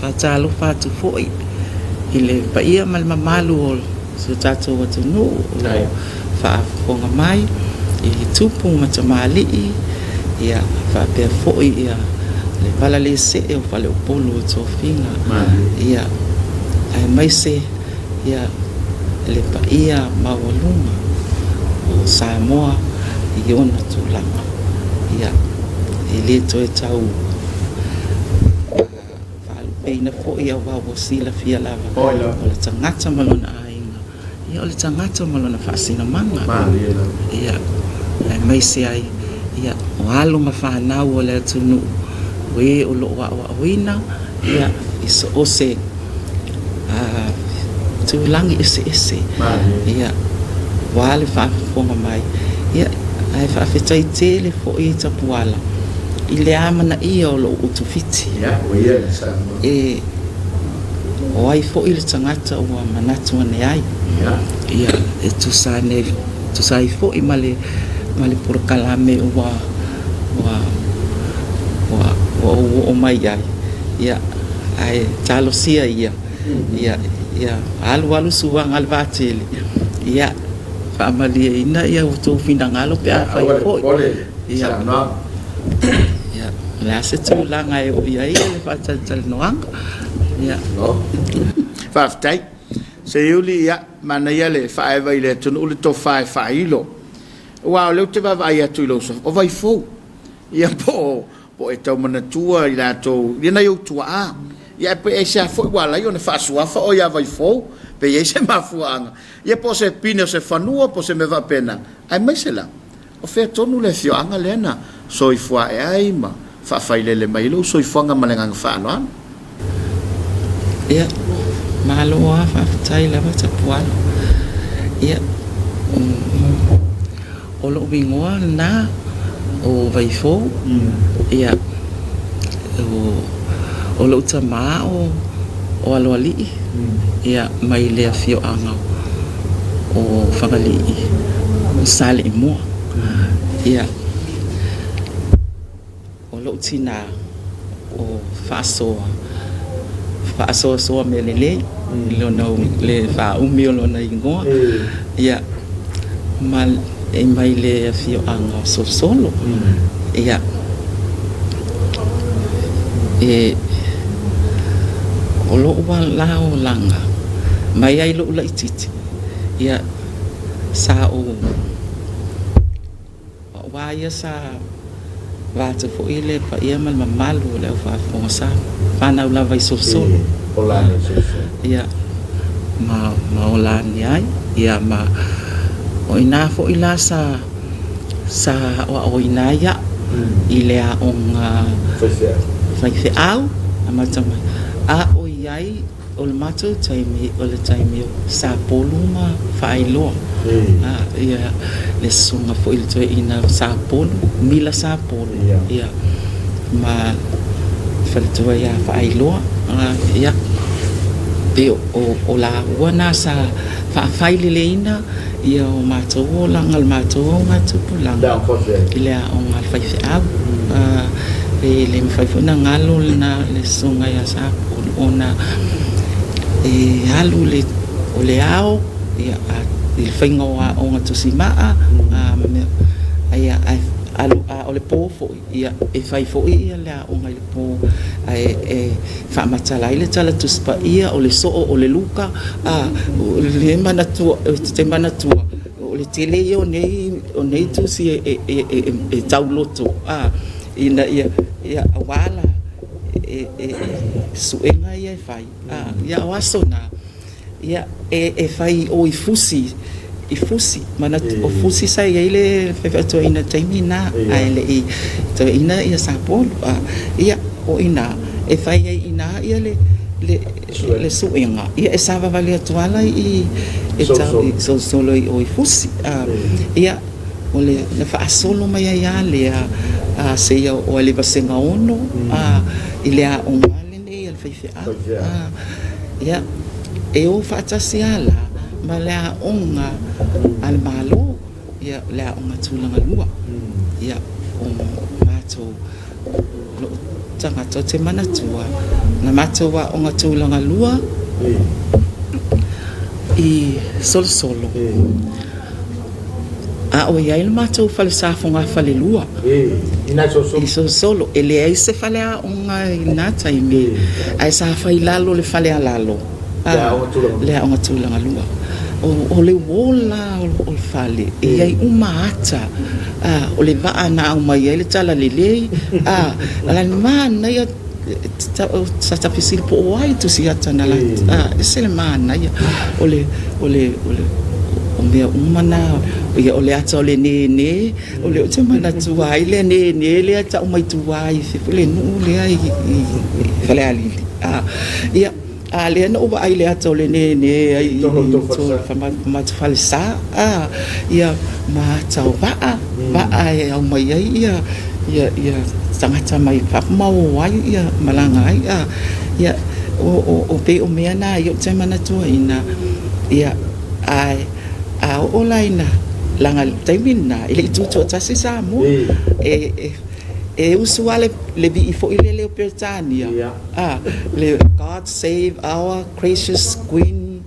Faatalofa atu foi i le paia ma le mamalu o si o tatou atunuu o lo o faafofoga mai i tupu ma tamalii, ia faapea foi ia le valalesee o faleupolu o tofiga, ia aemaise ia le paia maualuga o Samoa i ona tulaga. Ia, e le toe tau faalupeina foi aua ua silafia lava, o le tagata ma lona aiga, ia o le tagata ma lona faasinomaga. Ia, aemaise ai ia o alo ma fanau o le atunuu, o e o lo o aoaoina ia i so o se tulaga eseese, ia, aua le faafofoga mai. Ia, ae faafetai tele foi Tapuala i le amanaia o lou utufiti. E, o ai foi le tagata ua manatu ane ai, ia, e tusa nei, tusa ai foi ma le, ma le polokalame ua, ua, ua, ua ou oo mai ai. Ia, ae talosia ia, ia, ia alualu suaga a le vaatele, ia faamalieina ia outou finagalo pe afai foi. Ia, ia, o le a se tulaga e oo i ai le faatalatalanoaga? Ia. Faafetai. Seiuli, ia, manaia le faaeva i le atunuu le tofa e faailo. Aua o lea ou te vaavaai atu i lou sofa, o Vaifou. Ia po o po o e tau manatua i latou, ia nai ou tuaa. Ia ae pe aisea foi ua ala ai ona faasuafa oe ia Vaifou, pe i ai se mafuaaga. Ia po o se pine o se fanua po o se mea faapena, aemaise la, o fea tonu le afioaga lea na soifua ae ai ma faafailele mai ai lou soifuaga ma le agaga faaaloalo? Ia, malo lava faafetai lava Tapuala. Ia, o lou igoa lena o Vaifou. Ia, o lou tama o Aloalii, ia, mai le afioaga o Fagalii, Saleimoa. Ia, O lou tinā o Faasoa, Faasoasoa mea lelei, lona, le faaumi o lona igoa, ia, ma e mai le afioaga o Solosolo. Ia, e, o lou la olaga, mai ai lou laitiiti, ia, sa ou Aua ia sa va atu foi le paia ma le mamalu o le au faafofoga sa fanau lava i Solosolo. Ia, ma, ma ola ane ai. Ia, ma o i ina foi la sa, sa aoaoina ai au i le aoga faifeau, amata mai. A o i ai O le matou taimi, o le taimi o Sapolu ma Faailoa. Ia, le susuga foi i le toeaina Sapolu, Mila Sapolu, ia, ma le faletua ia Faailoa. Ia, pei o laua na sa faafaileleina ia o matou olaga, o le matou augatupulaga i le aoga a le faifeau. E le mafai foi ona galo lena le susuga ia Sapulu ona e alu le, o le ao ia, i le faiga o aoga tusimaa ma mea, ia, ae alu, a o le po foi, ia, e fai foi le aoga i le po, ae e faamatala ai le Tala Tusi Paia, o le soo, o le Luka, a, o le manatua, ou te manatua, o le tele ia o nei, o nei tusi e tauloto, a, ina ia, ia aua la, e, e, suega ia e fai, a, ia o aso na, Ia, e fai i o i Fusi, i Fusi, manatu, o Fusi sa i ai le faifeau toeaina i le taimi lena, ae le i toeaina ia Sapolu. Ia, o i ina, e fai ai i ina ia le, le, le suega, ia e savavali atu lava la i, e tau i, solosolo i o i Fusi. Ia, o le, na faasolo mai ai lava lea, seia oo i le vasega 6, i le aoga lenei a le faifeau. Ia, e o faatasi lava la ma le aoga a le Malo, ia, le aoga tulaga lua. Ia, o matou, o lou tagata ou te manatua na matou aoga tulaga lua i Solosolo a o i ai le matou falesa fogafalelua i Solosolo. E leai se faleaoga i lena taimi ae sa fai i lalo o le fale alalo le aoga tulaga lua. O le wall la o le fale e i ai uma ata, o le vaa na aumai ai le talalelei, o le manaia sa ta fesili po o ai tusi ata na latou, e ese le manaia o le o le o le o mea uma na, ia o le ata o le nēnē, o lea ou te manatua ai le nēnē lea e tau mai tua i le nuu lea i Falealili. Ia, a lea na ou vaai i le ata o le nēnē ai i matou falesa, ia ma ata o vaa, vaa e aumai ai ia ia ia tagata mai fafo ma o ai ia malaga ai. Ia, o pei o mea na ia ou te manatuaina, ia, ae a oo la ina leaga i le taimi lena e le i tutoatasi Samoa, e E usu lava le vii foi lele o Peretania, le God save our gracious Queen,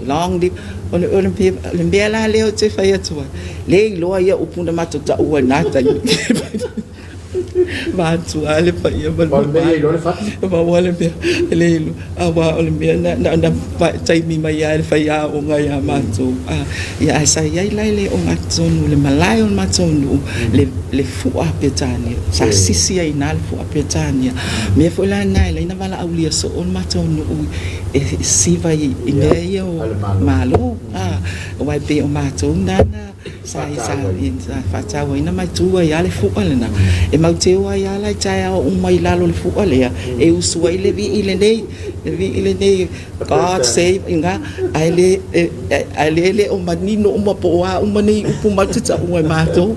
long live, o le mea la lea ou te fai atu ai, le iloa ia upu na matou taua i na taimi. Matua le paia ma le mamalu. Maua le mea, e le iloa. Aua o le mea na, na ona taimi mai lava e le faiaoga ia matou. Ia ae sa i ai la i le ogatotonu i le malae o le matou nuu le, le fua a Peretania. Sa sisi ai i ina le fua a Peretania. O mea foi la na e ala ai ona valaaulia soo le matou nuu e siva i mea ia o Malo. Aua e pei o matou na na Sa faatauaina mai tu ai lava le fua lena. E mauteu ai lava la i taeao uma i lalo o le fua lea, e usu ai le vii lenei, le vii lenei, God save ina, ae le, ae le le o manino uma po o a uma nei upu matou te taua e matou.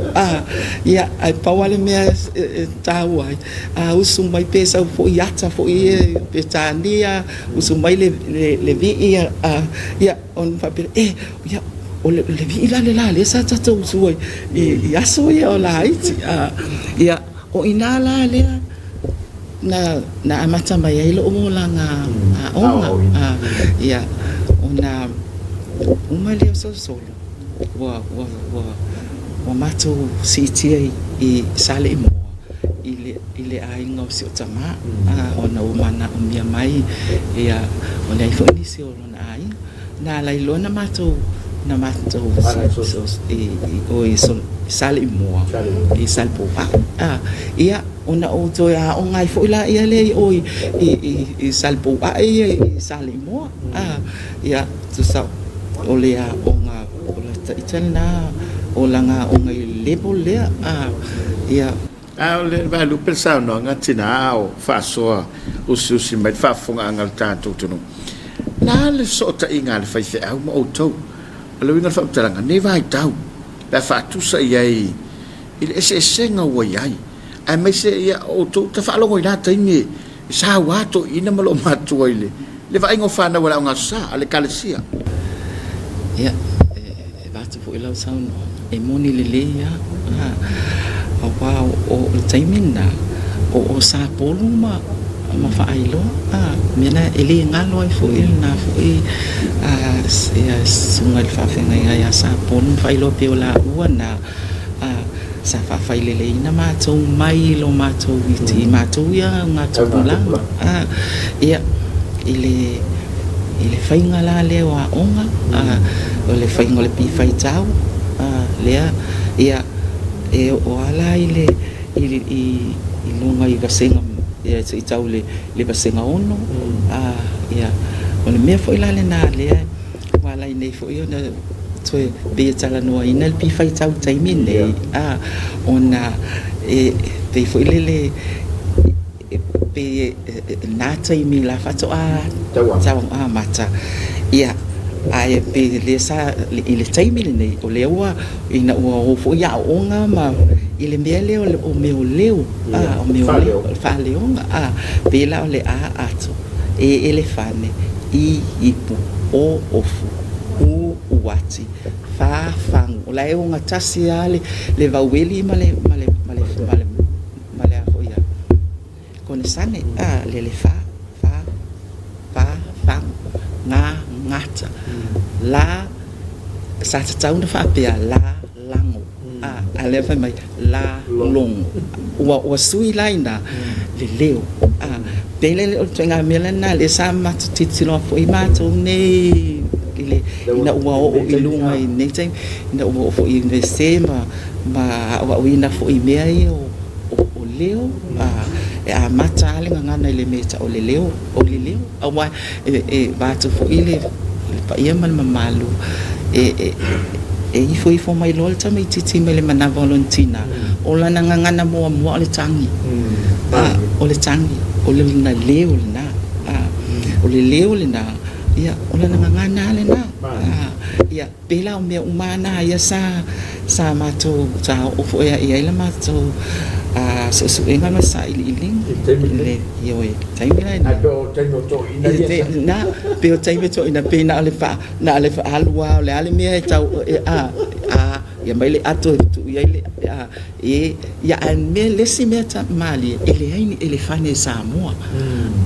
Ia, ae pau lava le mea e taua ai, a usu mai pe sau foi ata foi ia i Peretania, usu mai le vii, ia, Ona faapea, e, ia, o le vii la le la lea sa tatou usu ai i aso ia o laiti. Ia, o i ina la lea na amata mai ai lou olaga aoga. Ia, ona uma lea o Solosolo, ua matou siitia i Saleimoa i le aiga o si ou tama, ona ua manaomia mai, ia, ua leai foi nisi o lona aiga. Na ala ai loa na matou na matou i o i Saleimoa i Salepouvaa. Ia, ona ou toe aoga ai foi laia lea i o i Salepouae ia i Saleimoa. Ia, tusa o le aoga o lata ita lena o lana aoga i le level lea. Ia. A o le vaelupe le saunoaga tina a o faasoa usiusi mai le faafofogaaga a le tatou atunuu. O le a le fesootaiga a le faifeau ma outou? O le uiga o le faamatalaga, nei vaitau pe a faatusa i ai i le eseesega ua i ai, aemaise ia outou ta faalogo i na taimi e saua toeaiina ma loomatua i le vaaiga o fanau a le Aoga Aso Sa a le Ekalesia. Ia, E avatu foi lau saunoaga, e moni lelei lava, aua o le taimi lena, o Sapolu ma Faailoa, mea na e le galo ai foi lena foi susuga i le faafeagaiga ia Sapolu ma Faailoa pei o laua na sa faafaileleina matou mai lo matou iti, matou ia tupulaga. Ia, i le I le faiga la lea o aoga, o le faiga o le pī faitau lea, ia, e oo lava la i le i luga i vasega se i tau i le vasega 6, ia, o le mea foi la lena lea ua ala ai nei foi ona toe pei e talanoaina le pī faitau i le taimi lenei, ona e pei foi lele E pei e na taimi la faatoa tau amata ia ae pei lea sa i le taimi lenei o lea ua ina ua o foi aoaoga ma i le mea lea o mea o leo a o mea o leo faaleoga a pei la o le A ato E elefane I ipu O ofu U uati F fagu o la e ogatasi lava le vaueli ma le ma le ma le ma le a foi ia. masani, a, le le fa, fa, fa, fa, ga, gata, la, sa tatau ona faapea, la, lago, a, a lea fai mai, la, logo. Ua, ua sui la ina le leo, a, pei le, o le ituaiga mea lena lea sa matou tilotilo foi matou nei i le, ina ua oo i luga i lenei taimi, ina ua oo foi i Iunivesite ma, ma aoaoina foi i mea ia o, o, o leo, a, e amata lava le gagana i le mea e tau o le leo, o le leo, aua e, e vaeatu foi le, le paia ma le mamalu, e, e, e ifoifo mai loa le tamaitiiti mai le manava o lona tina, o lana gagana muamua o le tagi, a, o le tagi, o lona leo lena, a, o le leo lena, ia, o lana gagana lava lena, a, ia, Pēlā o mea uma ana ia sa sa matou sa oo foi ae i ai la matou suesuega ma sailiiliga. I taimi nei? Ioe, i taimi la ina. Ae pe o taimi o toeaiina ia sa. Na, pe o taimi o toeaiina, pei na o le faa, na o le faaalu lava o le a le mea e tau, a, a, ia aumai le ato e tuu i ai le, a, e, ia ae mea, le isi mea malie, e leai ni elefane i Samoa.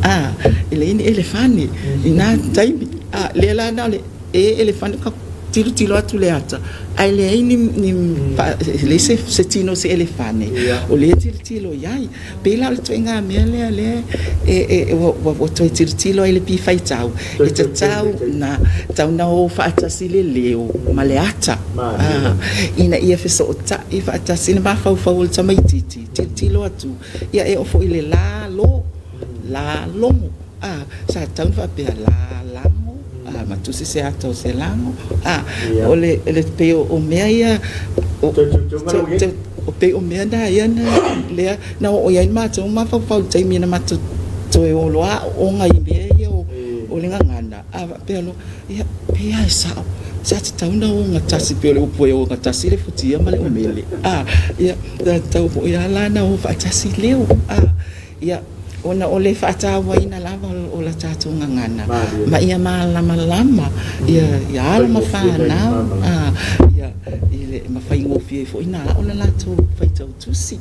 A, e leai ni elefane i na taimi. A, lea la na o le E elefane ka tilotilo atu le ata ae leai ni ni leai se se tino o se elefane o lea e tilotilo i ai. Pei la o le ituaiga mea lea lea e e ua ua toe tilotilo ai le pī faitau e tatau na tatau na o faatasi le leo ma le ata ina ia fesootai faatasi le mafaufau o le tamaitiiti tilotilo atu ia e oo foi i le la lo la logo. A, sa tatau ona faapea, la lago, a, ma tusi se ata o se lago, a, o le, le pei o mea ia, o, o pei o mea na ia na, lea na oo i ai matou mafaufau i le taimi na matou toe o loa aooga i mea ia o, o le gagana, a faapea loa, ia, pei lava e sao, sa tatau ona ogatasi, pei o le upu e ogatasi le futia ma le umele, a, ia, sa tatau foi lava la ona o faatasi leo, a. Ia, ona o le faatauaina lava o la tatou gagana ma ia malamalama ia alo ma fanau ia i le ma faigofie ai foi ona ao le latou faitau tusi.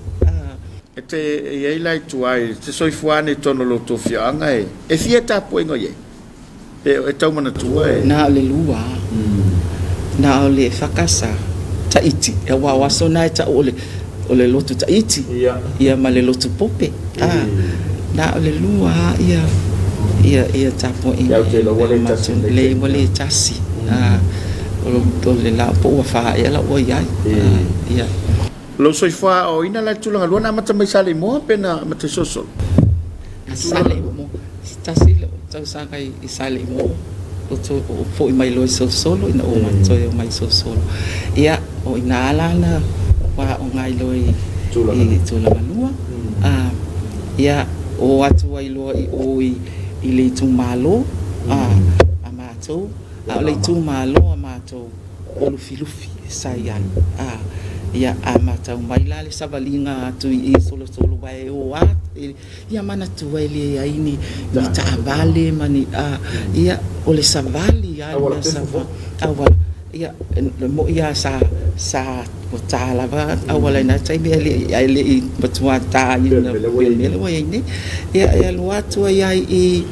E te i ai la i tua i te soifua ane i totonu o lo outou afioaga e fia tapuaiga i ai? Pe e tau manatua e. Na o le lua. Na o le fakasa Tahiti. Aua o aso na e tau o le, o le lotu Tahiti. Ia ma le lotu Pope. Na o le lua lava ia, ia, ia tapuaiga. Ia te iloa ua le tasi. Leai ua le tasi. O le la po ua fa ea la ua i ai. Ia. Lou soifua aoaoina la i le tulaga lua na amata mai Saleimoa pe na amata i Solosolo? Saleimoa. Se tasi lou tausaga i Saleimoa ou foi mai loa i Solosolo ina ua toe omai i Solosolo. Ia, o ina la na aoga ai loa i Tulagalua. Ia, o atu ai loa i o i le itumalo a matou, a o le itumalo a matou o Lufilufi sa i ai. Ia, a matau mai la le savaliga atu i Solosolo aua e o lava Ia manatua e leai ni taavale ma ni a, ia, o le savali lava le mea sa auala, ia, e moni lava sa, sa, ua ta lava auala i na taimi ae le i, ae le i matua ta i le mea lea ua i ai nei. Ia, e alu atu ai lava i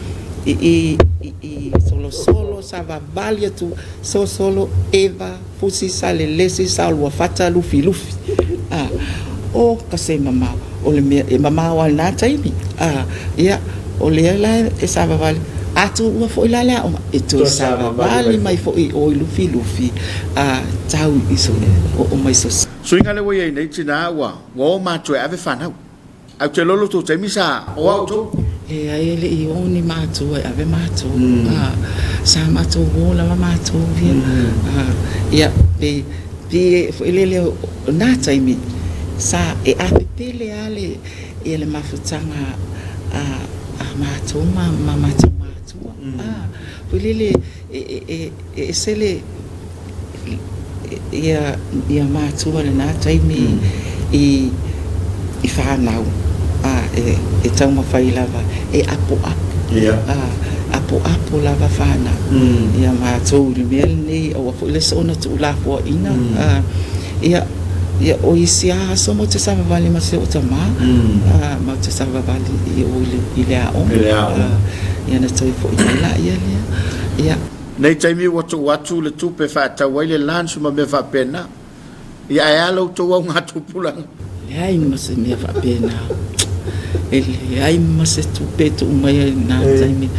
i, i, i, i Solosolo, savavali atu Solosolo, Eva, Fusi sa lelesi sa luafata lufilufi a o ka se mamao o le mea e mamao a lena taimi a ia o lea la e savavali a tuua foi la le aoga e toe savavali mai foi i o i Lufilufi a tau i so oo mai so Suiga lea ua i ai nei tina ua ua o matua e ave fanau. Ae ou te iloa lo tou taimi sa o a outou. Leai e le i o ni matua e ave matou sa matou o lava matou ia ia pe pei foi lele o na taimi sa e apepele lava le ia le mafutaga a a matou ma ma matou matua foi lele e ese le ia ia matua i lena taimi i i fanau a e e taumafai lava e apoapo a apoapo lava fanau ia matou i le mea lenei aua foi le soona tuulafoaiina a ia. Ia, o isi lava aso matou te savavali ma si ou tama, matou te savavali i o i le aoga. I le aoga. Ia ona toe foi mai laia lea. Ia. Nei taimi ua tuu atu le tupe e faatau ai le lunch ma mea faapena. Ia ae a la outou augatupulaga? Leai ma se mea faapena. E leai ma se tupe e tuu mai ai i lena taimi.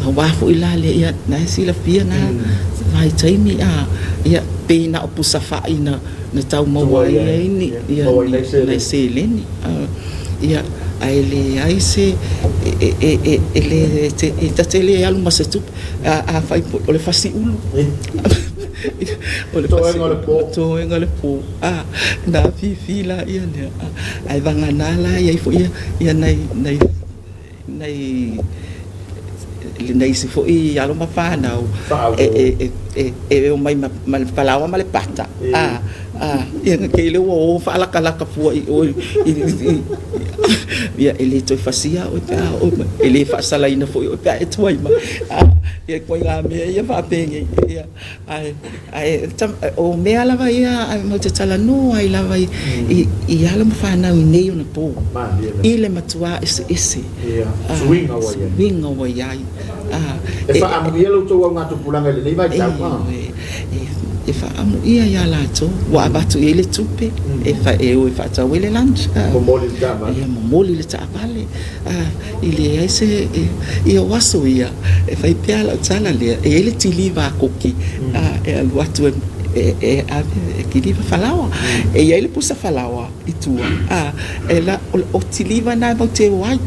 Aua foi la lea, ia, na e silafia na vaitaimi, a, ia, pei na o pusa fai na, na tau maua ai ai ni, ia, ni nai seleni. Ia, ae leai se, e, e, e, e le, e ta te le alu ma se tupe. A, afai foi, o le fasi ulu. O le fasi, Toega o le po. Toega o le po. A, na afifi laia lea, ae vagana la i ai foi ia nai, nai, nai, nai isi foi alo ma fanau e, e, e, e omai ma, ma le palaoa ma le pata. A, a, ia na kei le ua o faalakalaka fua i o i, i, i, ia e le toe fasia oe pe a oo mai, e le faasalaina foi oe pe a e tuai mai. A, ia ituaiga mea ia faapenei, ia. Ae, ae, o mea lava ia matou te talanoa ai lava i, i, i alo ma fanau i nei ona po, i le matua eseese suiga ua i ai. Suiga ua i ai. E faaamuia lo outou augatupulaga i lenei vaitau. E, e faaamuia ia latou, ua avatu i ai le tupe, e, fa, e o e faatau ai le lunch. Momoli le taavale. Ia, momoli le taavale. I leai se, ia o aso ia, e fai pea lau tala lea, e i ai le kiliva a Kuki, e alu atu e, e ave e kiliva falaoa. E i ai le pusa falaoa i tua, e la, o kiliva na matou te o ai.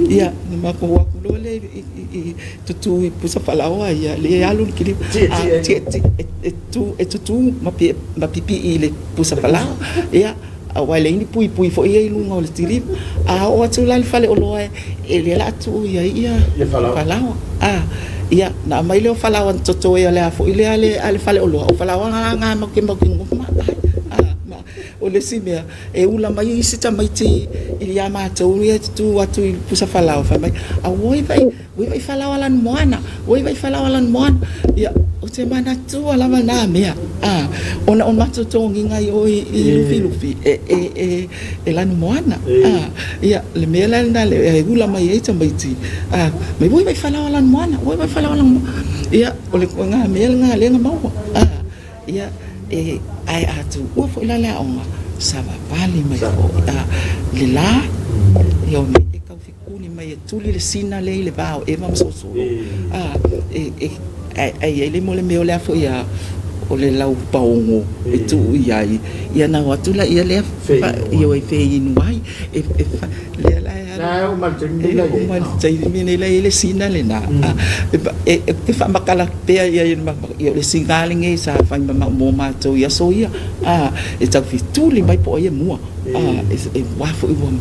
Ia, na matou o atu loa lea i tutu i pusa falaoa ia, lea e alu le kiliva, tietie, e tu, e tutu ma pipii i le pusa falaoa. Ia, Aua e leai ni puipui foi ia i luga o le kiliva. A oo atu la i le faleoloa e lea o le a tuu i ai ia falaoa. A, ia, ona aumai lea o falaoa na totoe a le a foi lea a le faleoloa, o falaoa na matou te mautinoa ai. A, ma o le isi mea, e ula mai isi tamaiti ia matou ia e tutu atu i pusa falaoa fai mai, auoi vaai, Ua iwa i falaoa lanu moana, ua iwa i falaoa lanu moana. Ia, ou te manatua lava na mea, a, ona o matou togiga i o i, i Lufilufi, e, e, e, e lanu moana. A, ia, le mea la lena e ula mai ai tamaiti, a, mai ua iwa i falaoa lanu moana, ua iwa i falaoa lanu moana. Ia, o le ituaiga mea lena lea na maua. A, ia, e, ae a tuua foi la le aoga, savavali mai foi, a, le la, ia, omai e tau Tuli mai e tuli le sina lea i le va o Eva ma Solosolo. A, e, e, ae i ai le mo le mea o le a foi a, o le lau paogo e tuu i ai, ia na o atu laia lea, ia e feinu ai. E, e, lea la e alu. La e oo mai le taimi nei la i ai. E oo mai le taimi nei la i ai le sina lena. A, e, e, e faamatala pea i ai, ia o le sina lenei sa fai ma mo matou i aso ia. A, e tau fetuli mai po o ai e mua. E wā foi ua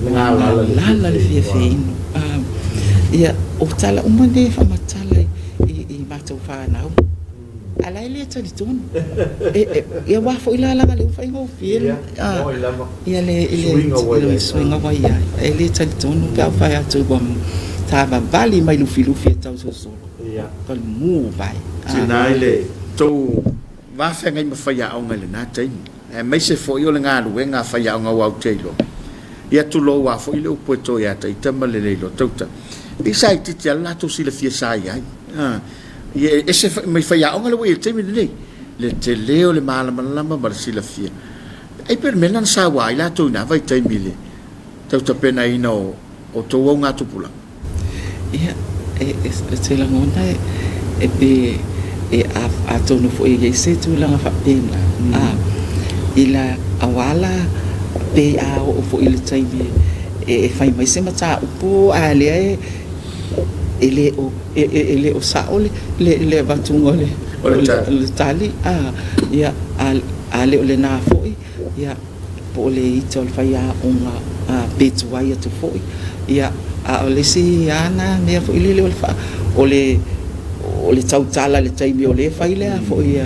galala le fia feinu. Ia, o tala uma nei e faamatala i matou fanau, a la e le talitonu. Ia aua foi la leaga o lea ua faigofie ia le suiga ua i ai. E le talitonu pe a ou fai atu ua savavali mai Lufilufi e tau solosolo, ka mu vai. Tina i le tou va feagai ma faiaoga i lena taimi. Aemaise foi o le galuega a faiaoga aua ou te iloa, ia tulou a foi le upu e to ia te ita ma le le iloa tauta. Pei sa itiiti a le latou silafia sa i ai. Ia e ese mai faiaoga le ua i ai i le taimi lenei, le tele o le malamalama ma le silafia. Ai pei o le mea lena na saua ai latou i na vaitaimi i le tau tapenaina o outou augatupulaga. Ia, e te lagona e pe e atonu foi e i ai se tulaga faapena, a, i la aua la pe a oo foi i le taimi e fai mai se mataupu a lea e e le o e le o sao le le avatuga o le tali, a, ia, a le o lena foi, ia, po o le ita o le faiaoga pe tuai atu foi. Ia, a o le isi lava na mea foi lele o le faa, o le, o le tautala i le taimi o lea e fai le a foi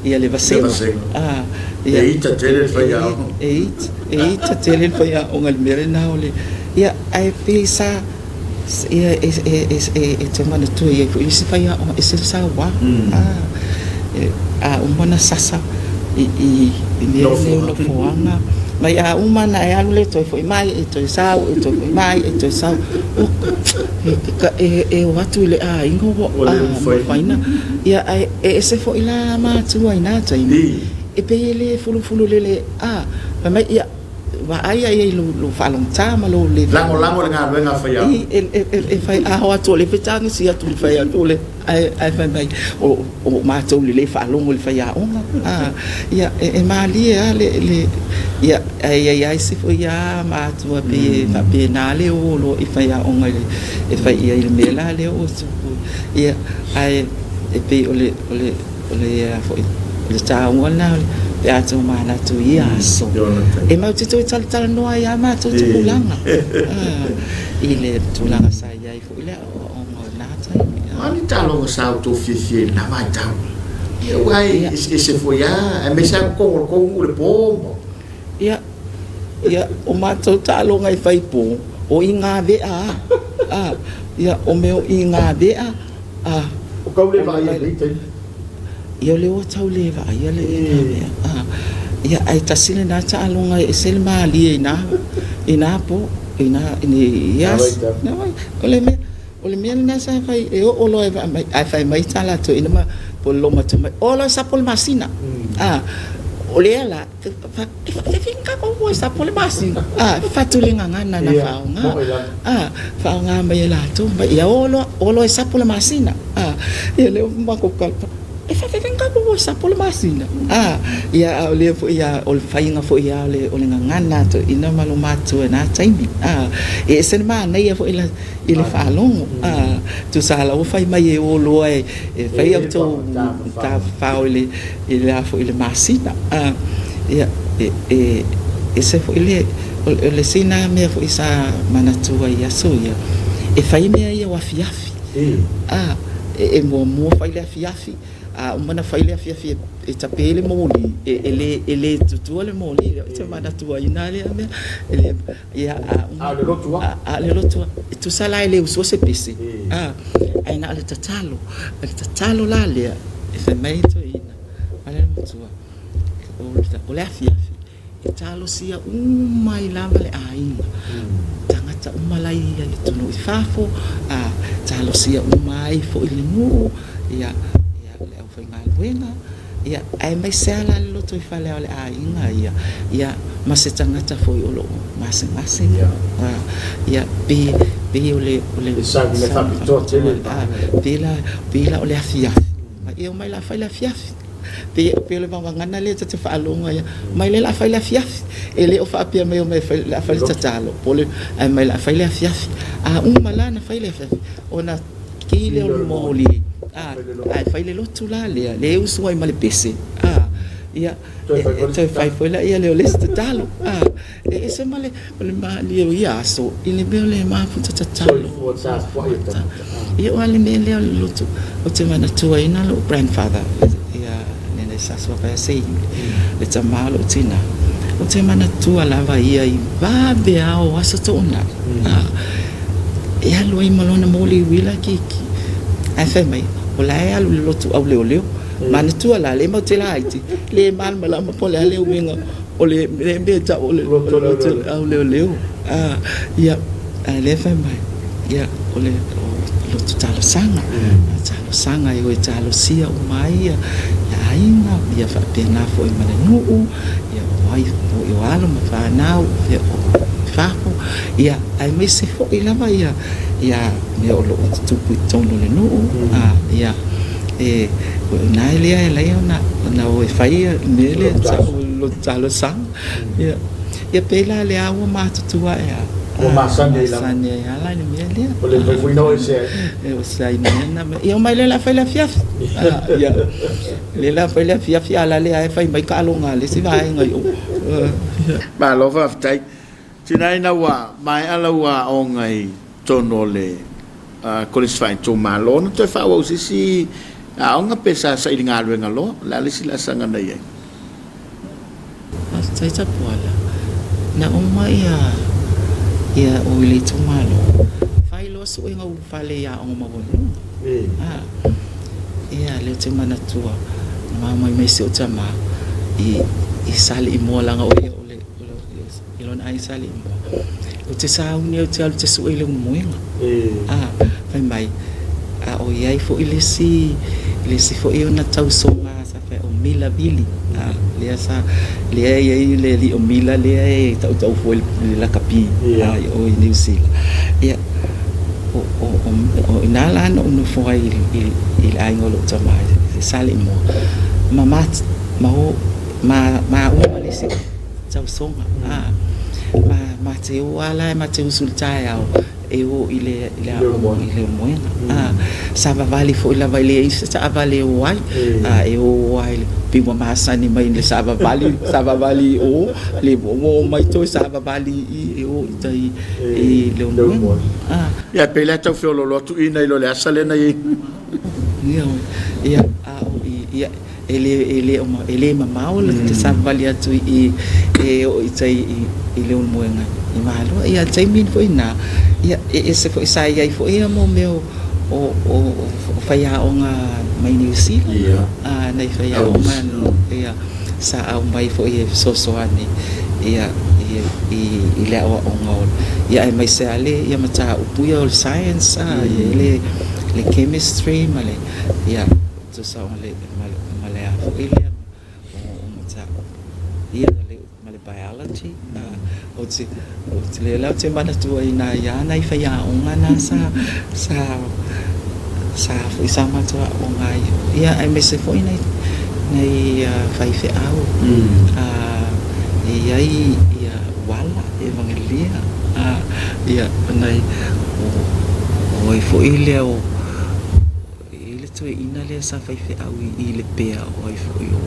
ia le vasega. A, ia. E ita tele le faiaoga. E ita, e ita tele le faiaoga i le mea lena o le, ia, ae pei sa, ia, e, e, e, e te manatua i ai foi le isi faiaoga, e ese le saua. A, a uma ona sasa, i i i mea nei o nofoaga. Mai a uma ona e alu lea e toe foi mai, e toe sau, e toe foi mai, e toe sau. E, e o atu i le aiga ua mafai na. Ia, ae e ese foi la matua i na taimi. E pei e le fulufulu lele, a, fai mai, ia, vaai ai i lou faalogogata ma lou le lagolago i le galuega a faiaoga. E fai a o atu o lea e fetagisi atu i le fai atu o le ae fai mai o matou i le le faalogo i le faiaoga. Ia e malie lava le ia ae i ai lava isi foi lava matua pei e faapena le o loa i faiaoga e fai i ai i le mea la lea ua tupu. Ia ae e pei o le O le a foi, o le taua lena pe a tomanatu i ia aso, e matou te toe talatalanoa ai lava matou tupulaga i le tulaga sa i ai foi le aoaoga o lena taimi. O a ni taaloga sa outou fiafia i lena vaitau? Ia aua e eseese foi lava, aemaise lava totonu o le tou nuu i le po ma. Ia, ia, o matou taaloga e fai po, o i gavea lava. Ia, o mea o i gavea, A. O tau le vaaia i lenei taimi. Ia o lea ua tau le vaaia le mea. A. Ia ae tasi lena taaloga e ese le malie i na i na po i na i aso. O le mea o le mea lena sa fai e oo loa e vaai mai ae fai mai ta latou ina ma po o le logomatua mai, o loa e sapo le masina. A. O lea la E faafefea tatou e sapo le masina? A, fatu le gagana na faaaoga. A, faaaoga mai e latou, mai ia o loa, o loa e sapo le masina. A, ia lea ua matou tali, e faafefea tatou e sapo le masina? A, ia a o lea foi a o le faiga foi a o le o le gagana a toeaiina ma lo matua i na taimi. A, e ese le manaia foi la i le faalogo. A, tusa la ua fai mai e o loa e fai a outou tafafao i le i le a foi i le masina. A, ia, e, e ese foi le, o le isi na mea foi sa manatua i aso ia, e fai mea ia o afiafi. A, e, e muamua fai le afiafi, a uma ona fai le afiafi e tape le moli, e, e le, e le tutua le moli. Ou te manatuaina lea mea. E le, ia, a uma. A o le lotu lava. A o le lotu lava. E tusa la e le usua se pese, a, ae na o le tatalo. O le tatalo la lea, e fai mai ai toeaiina ma le matua, o le afiafi, e talosia uma ai lava le aiga, tagata uma la e i atunuu i fafo, a, talosia uma ai foi le nuu, ia, le aufaigaluega, Ia, aemaise lava la le lotoifale o le aiga ia, ia, ma se tagata foi o lo o gasegase. Ia, ia, pei, pei o le, o le. E sauni faapitoa tele le vaega. Pei la, pei la o le afiafi, ia omai la fai le afiafi. Pei, pei o le vagana lea ta te faalogo ai, omai lea la fai le afiafi. E le o faapea mai omai fai, la fai le tatalo, po o le, ae omai la fai le afiafi. A uma la ona fai le afiafi, ona Ki lea o le moli, a, ae fai le lotu la lea, lea e usu ai ma le pese, a, ia, toe fai foi laia lea o le isi tatalo, a, e ese ma le, o le malie o ia aso, i le mea o le mafuta tatalo. Ia, aua o le mea lea o le lotu, ou te manatuaina lou grandfather, ia, lena sa suafa ia Seini, le tama o lou tina, ou te manatua lava ia i vave lava o aso toonai, a, e alu ai ma lona moli uila keiki. Ae fai mai, o la e alu i le lotu auleoleo. Manatua la, lea matou te laiti, le malamalama po o le a le uiga o le mea e tau o le lotu auleoleo. A, ia, ae lea fai mai, ia, o le lotu talosaga. Talosaga e o e talosia uma ai ia aiga, ia faapena foi ma le nuu, ia o ai o alo ma fanau, ia o fafo, ia aemaise foi lava ia ia mea o lo o tutupu i totonu o le nuu, a ia e o i ina lea e ala ai ona ona o e fai ia le mea lea e tau o le lotu talosaga. Ia ia pei la lea ua matutua ae a Ua masani ai lava. Masani ai lava i le mea lea. Ua le mafai foi ona o ese ai. E o ese ai mea na. Ia omai lea o le a fai le afiafi. Ia lea o le a fai le afiafi a la lea e fai mai taaloga a le isi vaega i o. Malo faafetai. Tina ina ua maea lau aoga i totonu o le Kolisi Faaitumalo ona toe faaauau i se isi aoga pe sa saili galuega loa? O le a le isi laasaga na i ai? Faafetai Tapuala. Na uma ia ia o i le itumalo, fai loa suega ulufale i aoga maualuluga. Ia lea ou te manatua, na maumai mai si ou tama, i i Saleimoa leaga o ia o le o le i lona aiga Saleimoa. Ou te sauni ai ou te alu ou te sue i le Ulumoega. A, fai mai, a o i ai foi le isi le isi foi ona tausoga sa fai o Mila Vili, a, lea sa lea e i ai le alii o Mila lea e tautaufua i le lakapi a i o i Niu Sila. Ia, o o o i ina la na ou nofo ai i i le aiga o lou tama i Saleimoa ma ma ma o ma maua ma le isi tausoga a ma ma te o lava la ma te usu i le taeao e o i le i le aoga i Leulumoega a savavali foi lava e leai se taavale e o ai a e o lava i le pei ua masani mai i le savavali savavali i o le ua o mai toe savavali i i e o i tai i Leulumoega a. Ia pei la e tau feoloolo atu i nai lo le asa lea na i ai. Ia, a o i, ia, e le, e le, e le mamao le savavali atu i i e oo i tai i, i Leulumoega i Malua. Ia, taimi foi na, ia, e ese foi sa i ai foi ia mo mea o, o, o, o faiaoga mai Niu Sila. A, nai faiaoga, ia, sa aumai foi e fesoasoani, ia, i, i, i le aoaoga o, ia, aemaise lava le, ia mataupu ia o le science, a, ia, le, le chemistry ma le, ia, tusa o le, ma le, ma le a foi lea o mataupu, ia, le, ma le biology, a, ou te, ou te, lea la ou te manatua i nai a nai faiaoga na sa, sa, sa foi sa matou aooga ai, ia, aemaise foi nai, nai faifeau, a, e i ai ia Uala Evagelia, a, ia, nai, o, o ai foi lea o, E i ai le toeaina lea sa faifeau i i Lepea o ai foi o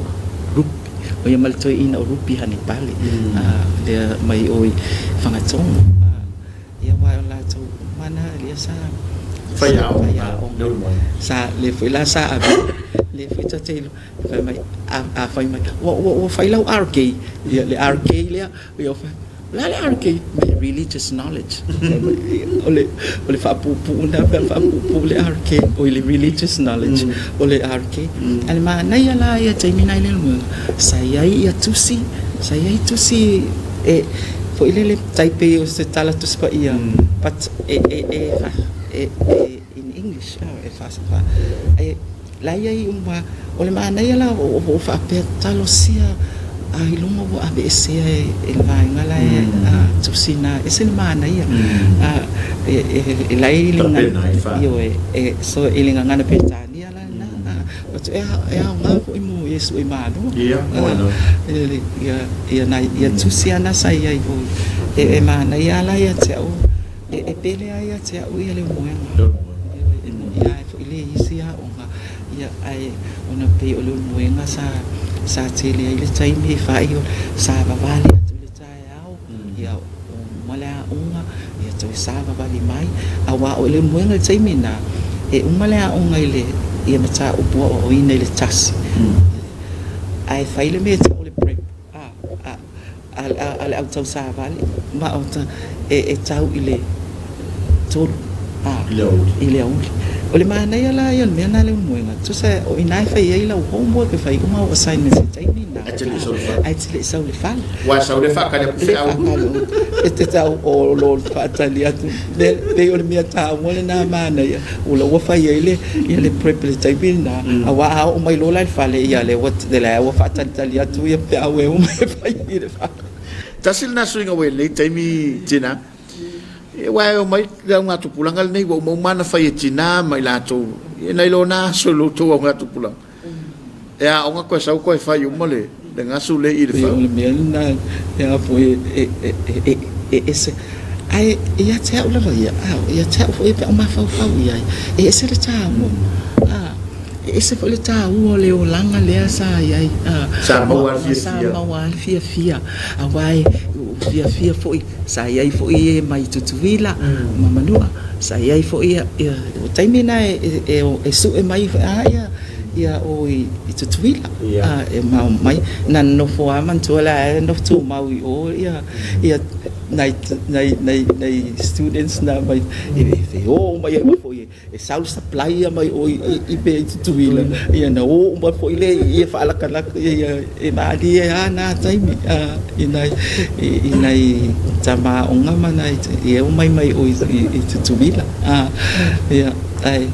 Rupi, o ia ma le toeaina o Rupi Hanipale, a, lea mai o i Fagatogo, a, ia aua o latou uma na lea sa faiaoga, sa, lea foi la sa ave, lea foi ta te iloa, fai mai, a fai mai, ua, ua, ua fai lau RK, ia le RK lea, ia fai, O le a le RK? Religious knowledge. O le, o le faapuupuu lena pe a faapuupuu le RK, oi le religious knowledge, o le RK. A le manaia la ia taimi na i le Leulumoega, sa i ai ia tusi, sa i ai tusi e, foi lele, tai pei o se tala Tusi Paia, but e, e, e, e, e in English, e fa, fa, e, La e i ai uma, o le manaia la o o faapea talosia a i luga ua aveesea e le vaega la e tusi na ese le manaia a e la e i le ioe e so i le gagana Peretania la lena a e aoga foi mo Iesu e Malua ia nai ia tusi ana sa i ai foi e manaia la ia te au E pele lava ia te au ia le moega. E moni lava foi le isi aoga, ia, ae ona pei o le moega sa, sa tele ai le taimi e fai o savavali atu i le taeao, ia, uma le aoga, ia toe savavali mai. Aua o le moega i le taimi lena, e uma le aoga i le, ia mataupu aoaoina i le 1, ae fai le mea e tau o le prep. A, a, a le au tausavali, ma o ta, e, e tau i le 3, a, i le aoauli. O le manaia la ia o le mea lena le moega, tusa o i ina e fai ai lau homework, e fai uma au assignments i le taimi lena, Ae te le i sau i le fale. Ae te le i sau i le fale. Ua sau le faatali atu feau. E te tau o lo faatali atu. Le, pei o le mea taua lena manaia, O la ua fai ai le, ia le prep i le taimi lena, aua a oo mai loa la i le fale, ia lea ua, lea ua faatalitali atu ia feau e uma e fai i le fale. Tasi lena suiga ua i lenei taimi tina, aua e omai le augatupulaga lenei ua uma uma ona fai e tina ma i latou, ia nai lo na aso i lo outou augatupulaga. E aoga koe sau koe fai uma le gasu lea i le fau. O le mea lena e a foi e, e, e, e ese. Ae ia te au lava ia, a, ia te au foi pe a ou mafaufau i ai, e ese le taua, a, e ese foi le taua o le olaga lea sa i ai, a, Sa maua lava le fiafia. Sa maua lava le fiafia, aua e fiafia foi, sa i ai foi e mai Tutuila ma Manua, sa i ai foi ia, ia, o taimi na e, e, e sue mai foi lava ia, ia o i, i Tutuila, a, e mau mai, na nofo lava manatua la e nofo tumau i o ia, ia. nai nai nai nai students na mai e e o uma i ai foi e sau le supply ia mai o i pea i Tutuila ia na o uma foi le ia faalakalaka ia ia e malie a na taimi a i nai i nai tama aoga ma nai ia omai mai o i Tutuila a ia ae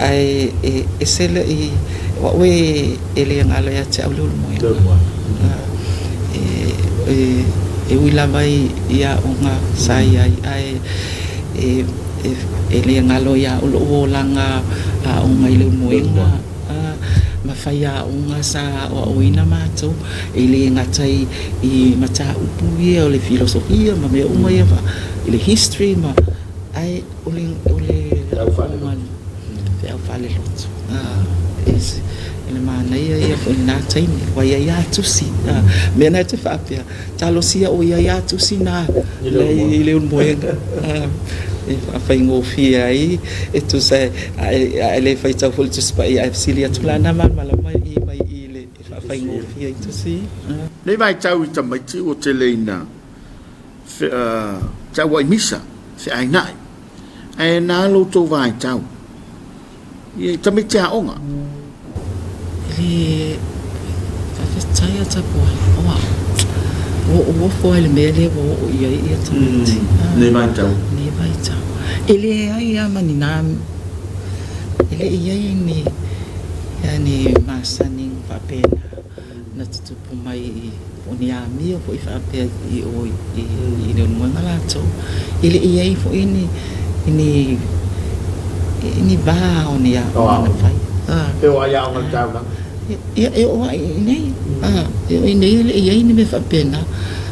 ae e ese le i o au e e le galo ia te au le ulumoega e e e ui lava i aoga sa i ai ae e E le galo ia au lou olaga aoga i Leulumoega ma faiaoga sa aoaoina matou, e le gata i mataupu ia o le filosofia ma mea uma ia i le history ma, ae o le aoga feau faalelotu. O le manaia ia foi i lena taimi, ua i ai lava tusi. O le mea lena e te faapea, Talosia o i ai lava tusi na i Leulumoega e faafaigofie ai e tusa a e le faitau foi i le Tusi Paia ae fesili atu la na malamalama i mai i le e faafaigofie ai tusi. Nei vaitau i tamaiti ua tele ina tauai misa, feainai, ae na lo outou vaitau I tamaiti aoga. E le faafetai a Tapuai, o au, ua ou ofo lava i le mea lea ua oo i ai ia tamaiti. Nei vaitau. Nei vaitau. E leai lava ma ni na, e le i i ai ni, ni masani faapena na tutupu mai i O ni amio foi faapea i o i Leulumoega latou. E le i i ai foi ni ni ni va o ni aoga na fai. E oo lava i aoga i le taulaga. Ia, e oo lava i inei. E oo i inei e le i i ai ni mea faapena.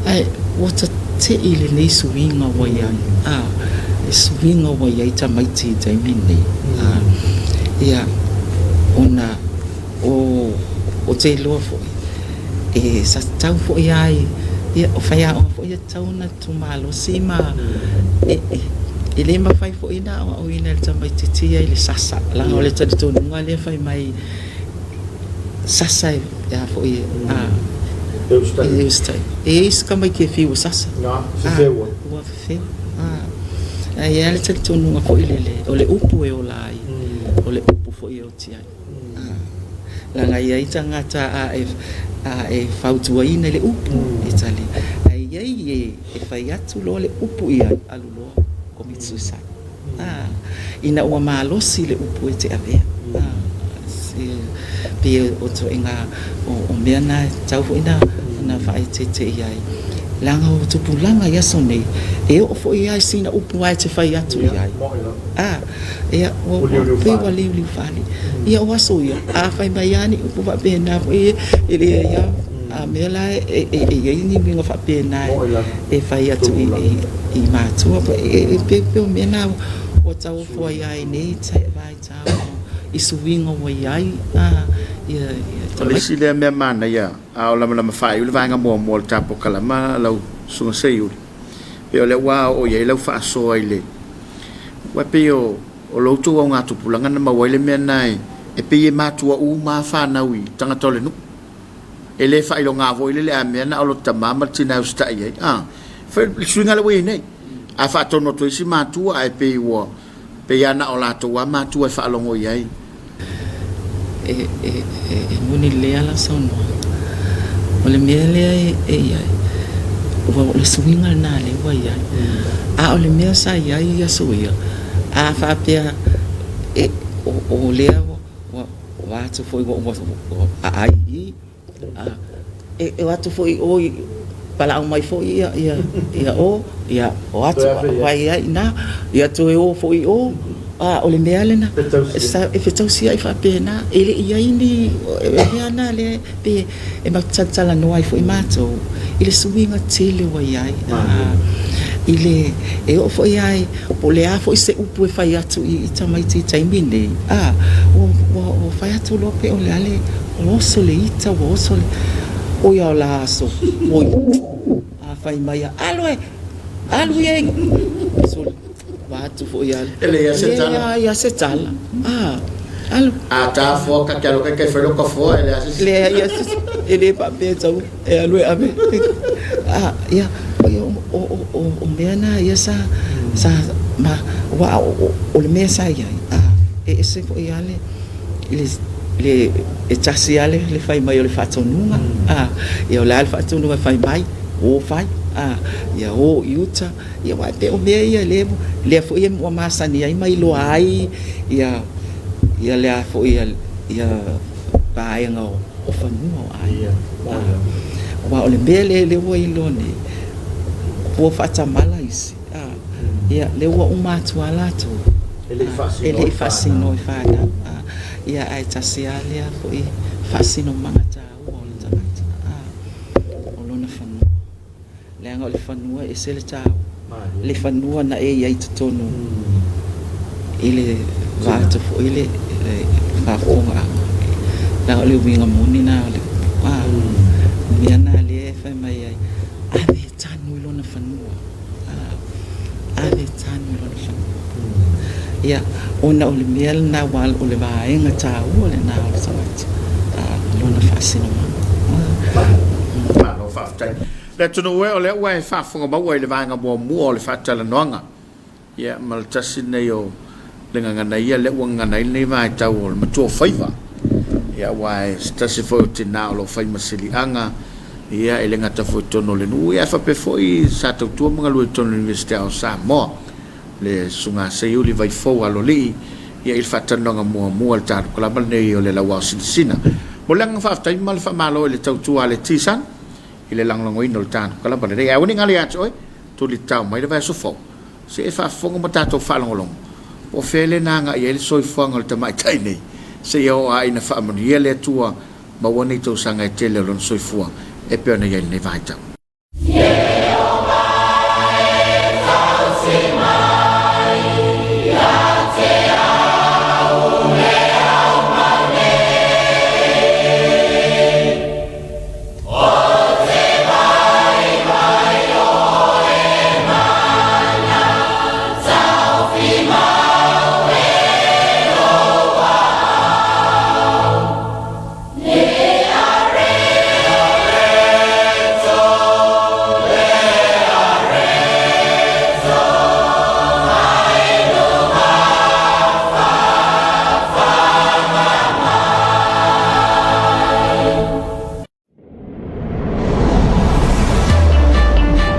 Ae ua tate'i lenei suiga ua i ai. Le suiga ua i ai tamaiti i le taimi lenei. Ia, ona Ou te iloa foi, e sa tatau foi lava i, ia, o faiaoga foi e tatau ona tumalosi ma e le mafai foi ona aoaoina e le tamaitiiti ia i le sasa, leaga o le talitonuga lea fai mai sasa e a foi e usitai. E i ai isi tamaiti e fiu e sasa, ua fefeu. Ae i ai lava le talitonuga foi lele, o le upu e ola ai, o le upu foi e oti ai. Leaga e i ai tagata a e, a e fautuaina i le upu, e tali. Ae i ai e e fai atu loa le upu i ai, alu loa commit suicide. Ina ua malosi le upu e te avea. Pei o ituaiga o mea na e tatau foi ona faaeteete i ai. Leaga o tupulaga i aso nei, e oo foi lava i sina upu lava e te fai atu i ai. Ia, ua pei ua liuliu fale. Ia, o aso ia, a fai mai lava ni upu faapena foi, e leai lava. A mea la e i ai ni uiga faapena e fai atu i matua. E pei o mea na ua tauofo ai lava i nei vaitau i suiga ua i ai. O le isi lea mea manaia, a o lamalama faaiu le vaega muamua o le ta polokalama lau Susuga Seiuli, pei o lea ua oo i ai lau faasoa i le Aua e pei o lo outou augatupulaga na maua ai le mea lena e pei e matua uma lava fanau i tagata o le nuu. E le faailoga foi lele a mea na o lota tama ma le tina e usitai ai. A, le suiga lea ua i ai nei. A faatonu atu ai isi matua ae pei ua pei lava na o latou lava matua e faalogo i ai. E moni lelei lava lau saunoaga. O le mea lea e i ai, ua o le suiga lena lea ua i ai. A o le mea sa i ai i aso ia, a faapea o lea ua atu foi ua aai i i, E o atu foi i o i valaau mai foi ia o, ia o atu fai ai i ina, ia toe o foi i o. A o le mea lena, e fetausiai faapena. E le i i ai ni mea na lea pe e matou te talatalanoa ai foi matou i le suiga tele ua i ai. I le, e oo foi lava i, po o le a foi se upu e fai atu i tamaiti i taimi nei, a, ua fai atu loa pe o le a le Ua oso le ita, ua oso le... Oi a o la aso, oi, a fai mai a, alu e, alu ia e, sole, ua atu foi alu. E leai se tala. E leai se tala. A, alu. A ta foa ka ke alo kai kai whai ka foa e leai se. Leai se, e le faapea tau, e alu e ave. A, ia. foi o, o, o, o mea na ia sa, sa, ma, aua o, o le mea sa i ai, a, e ese foi lava le, le, le, e tasi lava le, le fai mai o le faatonuga, a, ia o le a le faatonuga e fai mai, o fai, a, ia o i uta, ia aua e pei o mea ia lea, lea foi ua masani ai ma iloa ai ia, ia le a foi ia, ia vaega o, o fanua o aiga. Aua o le mea lea lea ua iloa nei, ua faatamala isi, ia, lea ua uma atu lava latou, e le i faasino i fanau. Ia, ae tasi lava lea foi faasinomaga taua o le tagata, o lona fanua. Leaga o le fanua e ese le taua. Le fanua na e i ai i totonu i le va atu foi le faafofogaaga. Leaga o le uiga moni lena o le upu. A, o le mea lena lea e fai mai ai, ave e tanu i lona fanua. A, ave e tanu i lona fanua. Ia, ona o le mea lena aua o le vaega taua lena o le tagata, a, lona faasinomaga. Malo faafetai. Le atunuu e, o lea ua e faafofoga maua i le vaega muamua o le faatalanoaga, ia, ma le tasi lenei o le gagana ia lea ua gagana ai lenei vaitau o le matua o faiva. Ia, aua e se tasi foi o tina o lo o fai ma siliaga, ia, e le gata foi i totonu o le nuu, ia, ae faapea foi sa tautua ma galue i totonu o le Iunivesite o Samoa. le Susuga Seiuli Vaifou Aloalii ia i le faatalanoaga muamua i le talukalama lenei o le Lauao Sinasina. Mo le agaga faafetai ma le faamalo i le tautua a le T-Sun i le lagolagoina o le talukalama lenei. Ae aua ne i galo ia te oe, tuli tatao mai le vaiaso fou, se e faafofoga ma tatou faalogologo po o fea le na agai ai le soifuaga o le tamaitai nei, seia oo lava ina faamanuia le Atua maua nei tausaga e tele o lona soifua e pei ona i ai lenei vaitau.